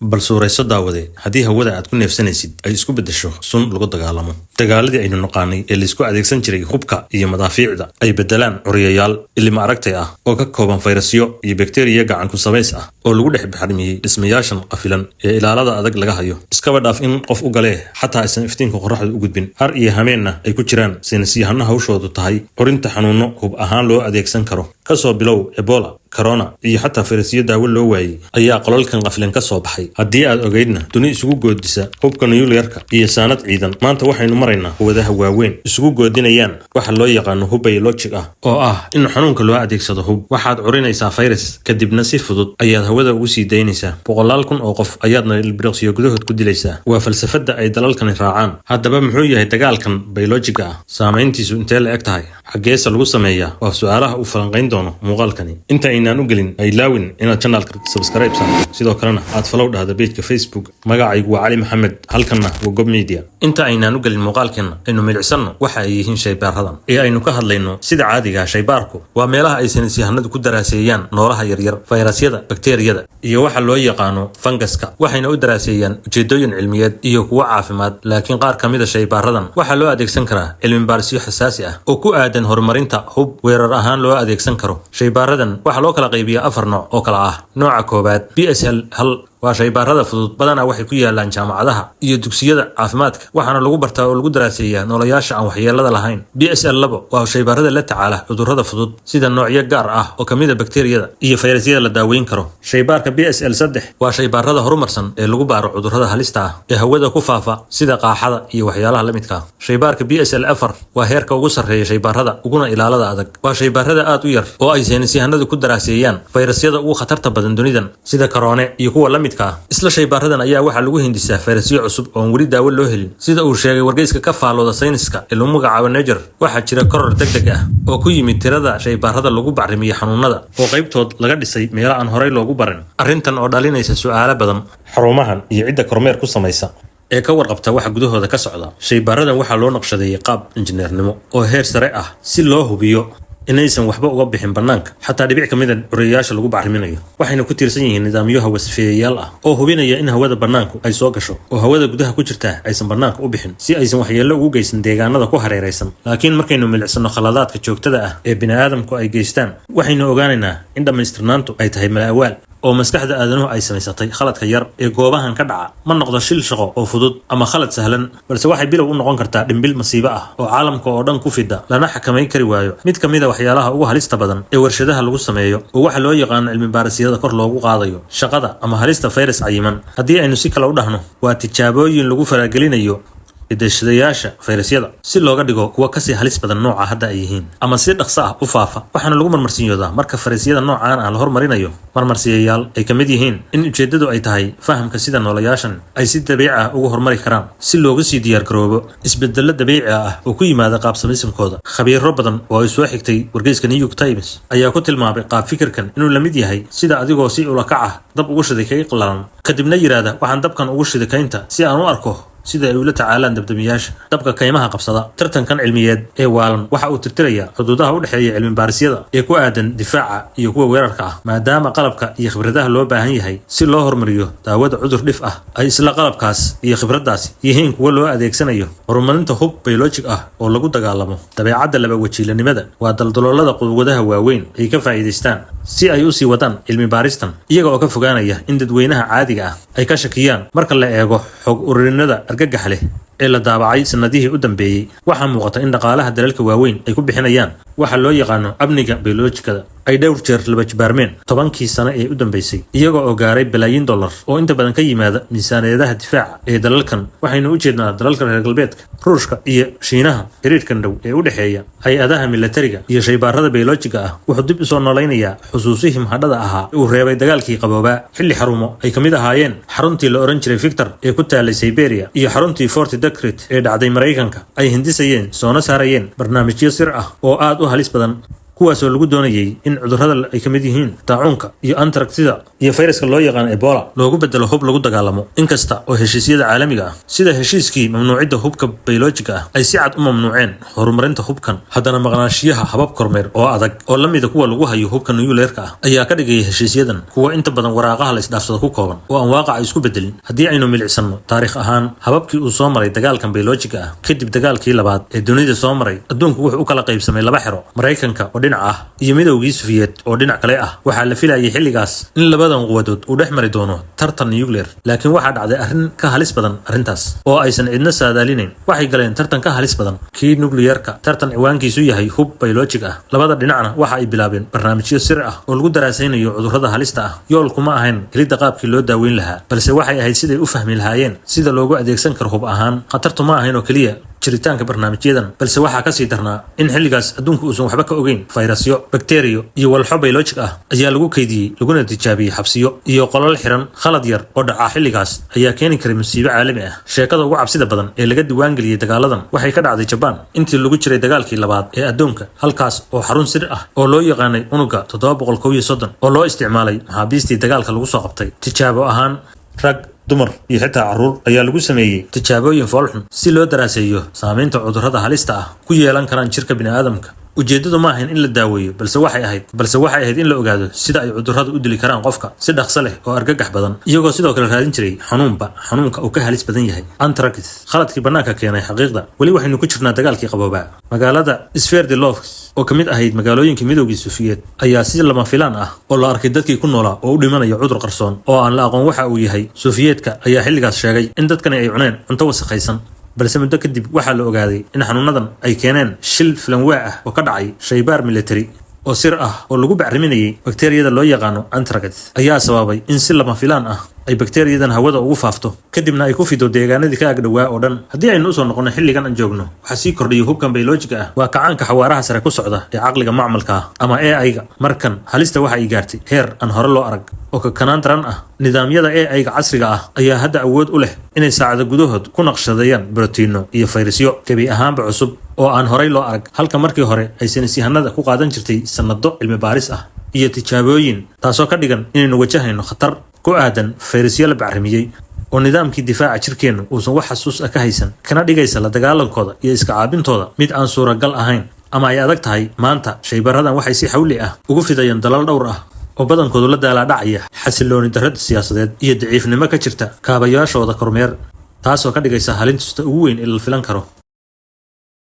Bal suurayso, daawade, haddii hawada aad ku neefsanaysid ay isku beddesho sun lagu dagaalamo. Dagaaladii aynu naqaanay ee laysku adeegsan jiray hubka iyo madaafiicda ay beddelaan curiyayaal ilima aragtay ah oo ka kooban fayrasyo iyo bakteriya gacan ku samays ah oo lagu dhex baxrimiyey dhismayaashan qafilan ee ilaalada adag laga hayo. Iskaba dhaaf in qof u galee, xataa aysan iftiinka qorraxdu u gudbin, har iyo hameenna ay ku jiraan saynisyahano hawshoodu tahay curinta xanuunno hub ahaan loo adeegsan karo. Kasoo bilow Ebola, corona iyo xataa fayrasyo daawo loo waayey ayaa qolalkan qafilan ka soo baxay. Haddii aad ogeydna duni isugu goodisa hubka nuyulyarka iyo saanad ciidan, maanta waxaynu maraynaa quwadaha waaweyn isugu goodinayaan waxa loo yaqaano hub biologic ah, oo ah in xanuunka loo adeegsado hub. Waxaad curinaysaa fayrus, kadibna si fudud ayaad hawada ugu sii daynaysaa. Boqolaal kun oo qof ayaadna ilbiriqsiyo gudahood ku dilaysaa. Waa falsafadda ay dalalkani raacaan. Haddaba, muxuu yahay dagaalkan biologiga ah? Saamayntiisu intee la eg tahay? Xaggeese lagu sameeyaa? Waa su-aalaha uu falanqayn doono muuqaalkani. Inta aynaan u gelin, ha ilaawin inaad channelka subscribe saarto, sidoo kalena aad follow dhahda pageka Facebook. Magacaygu waa Cali Maxamed, halkanna waa Gob Media. Inta aynaan u gelin muuqaalkeenna, aynu milicsanno waxa ay yihiin shaybaaradan ee aynu ka hadlayno. Sida caadiga, shaybaarku waa meelaha ay saynisyahanadu ku daraaseeyaan noolaha yaryar, fayrasyada, bakteriyada iyo waxa loo yaqaano fangaska, waxayna u daraaseeyaan ujeedooyin cilmiyeed iyo kuwo caafimaad. Laakiin qaar ka mid a shaybaaradan waxaa loo adeegsan karaa cilmi baarisyo xasaasi ah oo ku aadan horumarinta hub weerar ahaan loo adeegsan karo. Shaybaaradan waxaa loo kala qaybiyaa afar nooc oo kala ah: nooca koowaad, BSL 1, waa shaybaarada fudud. Badanaa waxay ku yaalaan jaamacadaha iyo dugsiyada caafimaadka, waxaana lagu bartaa oo lagu daraaseeyaa noolayaasha aan waxyeelada lahayn. BSL 2 waa shaybaarada la tacaala cudurrada fudud, sida noocyo gaar ah oo kamid a bakteriyada iyo fayrasyada la daaweyn karo. Shaybaarka BSL 3 waa shaybaarada horumarsan ee lagu baaro cudurrada halista ah ee hawada ku faafa, sida qaaxada iyo waxyaalaha la midka ah. Shaybaarka BSL 4 waa heerka ugu sarreeya shaybaarada uguna ilaalada adag. Waa shaybaarada aad u yar oo ay saynisyahanadu ku daraaseeyaan fayrasyada ugu khatarta badan dunidan, sida karoone iyo kuwa la midka ah. Isla shaybaaradan ayaa waxaa lagu hindisaa fayrasyo cusub oon weli daawo loo helin. Sida uu sheegay wargeyska ka faalooda sayniska ee lagu magacaabo Nature, waxaa jira koror deg deg ah oo ku yimid tirada shaybaarada lagu bacrimiyo xanuunada, oo qaybtood laga dhisay meelo aan horey loogu barin. Arrintan oo dhalinaysa su'aalo badan: xarumahan iyo cidda kormeer ku samaysa ee ka warqabta waxa gudahooda ka socda. Shaybaaradan waxaa loo naqshadeeyey qaab injineernimo oo heer sare ah si loo hubiyo inaysan waxba uga bixin bannaanka, xataa dhibic ka mid a curiyayaasha lagu bacriminayo. Waxayna ku tiirsan yihiin nidaamyo hawasifeeyayaal ah oo hubinaya in hawada bannaanku ay soo gasho oo hawada gudaha ku jirtaa aysan bannaanka u bixin, si aysan waxyeello ugu geysan deegaanada ku hareeraysan. Laakiin markaynu milicsano khaladaadka joogtada ah ee bini'aadamku ay geystaan, waxaynu ogaanaynaa in dhammaystirnaantu ay tahay mala-awaal oo maskaxda aadanuhu ay samaysatay. Khaladka yar ee goobahan ka dhaca ma noqdo shil shaqo oo fudud ama khalad sahlan, balse waxay bilow u noqon kartaa dhimbil masiibo ah oo caalamka oo dhan ku fida, lana xakamayn kari waayo. Mid ka mid a waxyaalaha ugu halista badan ee warshadaha lagu sameeyo oo waxa loo yaqaano cilmi baarisyada kor loogu qaadayo shaqada ama halista fayras cayiman. Haddii aynu si kale u dhahno, waa tijaabooyin lagu faragelinayo hidashadayaasha fayrasyada si looga dhigo kuwa kasii halis badan nooca hadda ay yihiin ama si dhaqso ah u faafa. Waxaana lagu marmarsiyoodaa marka fayrasyada noocaan ah la hormarinayo marmarsiyayaal ay ka mid yihiin in ujeeddadu ay tahay fahamka sida noolayaashan ay si dabiici ah ugu hormari karaan, si looga sii diyaargaroobo isbedello dabiici ah oo ku yimaada qaab samaysmkooda. Khabiiro badan oo ay soo xigtay wargeyska New York Times ayaa ku tilmaamay qaab fikirkan inuu la mid yahay sida adigoo si ulakac ah dab ugu shiday kay qallalan, kadibna yidhaahda: "Waxaan dabkan ugu shiday kaynta si aan u arko sida ay ula tacaalaan dabdamiyaasha dabka kaymaha qabsada." Tartankan cilmiyeed ee waalan waxa uu tirtirayaa xuduudaha u dhexeeya cilmi baarisyada ee ku aadan difaaca iyo kuwa weerarka ah, maadaama qalabka iyo khibradaha loo baahan yahay si loo horumariyo daawada cudur dhif ah ay isla qalabkaas iyo khibraddaasi yihiin kuwa loo adeegsanayo horumarinta hub biologic ah oo lagu dagaalamo. Dabeecadda laba wajiilanimada waa daldaloolada quwadaha waaweyn ay ka faa'iidaystaan si ay u sii wadaan cilmi baaristan, iyaga oo ka fogaanaya in dadweynaha caadiga ah ay ka shakiyaan. Marka la eego xog ururinada argagax leh ee la daabacay sanadihii u dambeeyey, waxaa muuqata in dhaqaalaha dalalka waaweyn ay ku bixinayaan waxa loo yaqaano amniga biolojikada ay dhowr jeer laba jibaarmeen 10kii sano ee u dambeysay, iyaga oo gaaray balaayiin dollar oo inta badan ka yimaada miisaaniyadaha difaaca ee dalalkan. Waxaynu u jeednaa dalalka reer galbeedka, Ruushka iyo Shiinaha. Xiriirkan dhow ee u dhexeeya hay-adaha milatariga iyo shaybaarada biolojiga ah wuxuu dib usoo noolaynayaa xusuusihii mahadhada ahaa uu reebay dagaalkii qaboobaa, xilli xarumo ay ka mid ahaayeen xaruntii la odhan jiray Victor ee ku taalay Siberia iyo xaruntii Fort Detrick ee dhacday Maraykanka ay hindisayeen soona saarayeen barnaamijyo sir ah oo aad u halis badan, kuwaas oo loogu talagalay in lagu horumariyo hubka biolojikada ah. Kuwaasoo lagu doonayay in cudurrada ay ka mid yihiin daacuunka iyo anthrax-ida iyo fayraska loo yaqaan Ebola loogu bedelo hub lagu dagaalamo. Inkasta oo heshiisyada caalamiga ah, sida heshiiskii mamnuucidda hubka bayoloojiga ah, ay si cad u mamnuuceen horumarinta hubkan, haddana maqnaanshiyaha habab kormeer oo adag oo la mida kuwa lagu hayo hubka nuyuleerka ah ayaa ka dhigaya heshiisyadan kuwa inta badan waraaqaha la isdhaafsado ku kooban oo aan waaqaca isku bedelin. Haddii aynu milicsanno taariikh ahaan hababkii uu soo maray dagaalkan bayoloojiga ah kadib dagaalkii labaad ee dunida soo maray, adduunku wuxuu u kala qaybsamay laba xero: Maraykanka oo dhinac ah iyo Midowgii Sufiyeed oo dhinac kale ah. Waxaa la filayay xilligaas in labadan quwadood uu dhex mari doono tartan nuclear, laakiin waxaa dhacday arrin ka halis badan arrintaas oo aysan cidna saadaalinayn. Waxay galeen tartan ka halis badan kii nuclearka, tartan ciwaankiisu yahay hub biologic ah. Labada dhinacna waxa ay bilaabeen barnaamijyo sir ah oo lagu daraasaynayo cudurrada halista ah. Yoolku ma ahayn helidda qaabkii loo daaweyn lahaa, balse waxay ahayd siday u fahmi lahaayeen sida loogu adeegsan karo hub ahaan. Khatartu ma ahayn oo keliya jiritaanka barnaamijyadan, balse waxaa kasii darnaa in xilligaas adduunku uusan waxba ka ogeyn. Fayrasyo, bakteriyo iyo walxo biologic ah ayaa lagu kaydiyey laguna tijaabiyey xabsiyo iyo qolal xiran. Khalad yar oo dhacaa xilligaas ayaa keeni karay musiibo caalami ah. Sheekada ugu cabsida badan ee laga diiwaangeliyey dagaaladan waxay ka dhacday Jabaan intii lagu jiray dagaalkii labaad ee adduunka, halkaas oo xarun sir ah oo loo yaqaanay unuga 731 oo loo isticmaalay maxaabiistii dagaalka lagu soo qabtay tijaabo ahaan. Rag, dumar iyo xitaa carruur ayaa lagu sameeyey tijaabooyin foolxun si loo daraaseeyo saamaynta cudurrada halista ah ku yeelan karaan jirka bini'aadamka. Ujeeddadu ma ahayn in la daaweeyo, balse waxay ahayd in la ogaado sida ay cudurradu u dili karaan qofka si dhaqso leh oo argagax badan, iyagoo sidoo kale raadin jiray xanuunba xanuunka uu ka halis badan yahay. Anthrax: khaladkii bannaanka keenay xaqiiqda. Weli waxaynu ku jirnaa dagaalkii qaboobaa. Magaalada Sverdlovsk oo ka mid ahayd magaalooyinkii Midowgii Sufiyeed ayaa si lama filaan ah oo la arkay dadkii ku noolaa oo u dhimanaya cudur qarsoon oo aan la aqoon waxa uu yahay. Sufiyeedka ayaa xilligaas sheegay in dadkani ay cuneen cunto wasakhaysan, balse muddo kadib waxaa la ogaaday in xanuunadan ay keeneen shil filanwaa ah oo ka dhacay shaybaar military oo sir ah oo lagu bacriminayay bakteriyada loo yaqaano anthrax ayaa sababay in si lama filaan ah ay bakteriyadan hawada ugu faafto, kadibna ay ku fido deegaanadii ka agdhowaa oo dhan. Haddii aynu usoo noqonno xilligan aan joogno, waxaa sii kordhiyay hubkan biolojiga ah waa kacaanka xawaaraha sare ku socda ee caqliga macmalka ah ama AI-ga. Markan halista waxa ay gaartay heer aan hore loo arag oo kakanaan daran ah. Nidaamyada AI-ga casriga ah ayaa hadda awood u leh inay saacado gudahood ku naqshadeeyaan brotiino iyo fayrasyo gebi ahaanba cusub oo aan horay loo arag, halka markii hore ay saynisyahanada ku qaadan jirtay sannado cilmi baaris ah iyo tijaabooyin, taasoo ka dhigan inaynu wajahayno khatar ku aadan fayrasyo la bacrimiyey oo nidaamkii difaaca jirkeennu uusan wax xasuus ah ka haysan, kana dhigaysa la dagaalankooda iyo iska caabintooda mid aan suuragal ahayn ama ay adag tahay. Maanta shaybaradan waxay si xawli ah ugu fidayaan dalal dhowr ah oo badankoodu la daalaadhacaya xasilooni darrada siyaasadeed iyo daciifnimo ka jirta kaabayaashooda kormeer, taasoo ka dhigaysa halintusta ugu weyn ee la filan karo.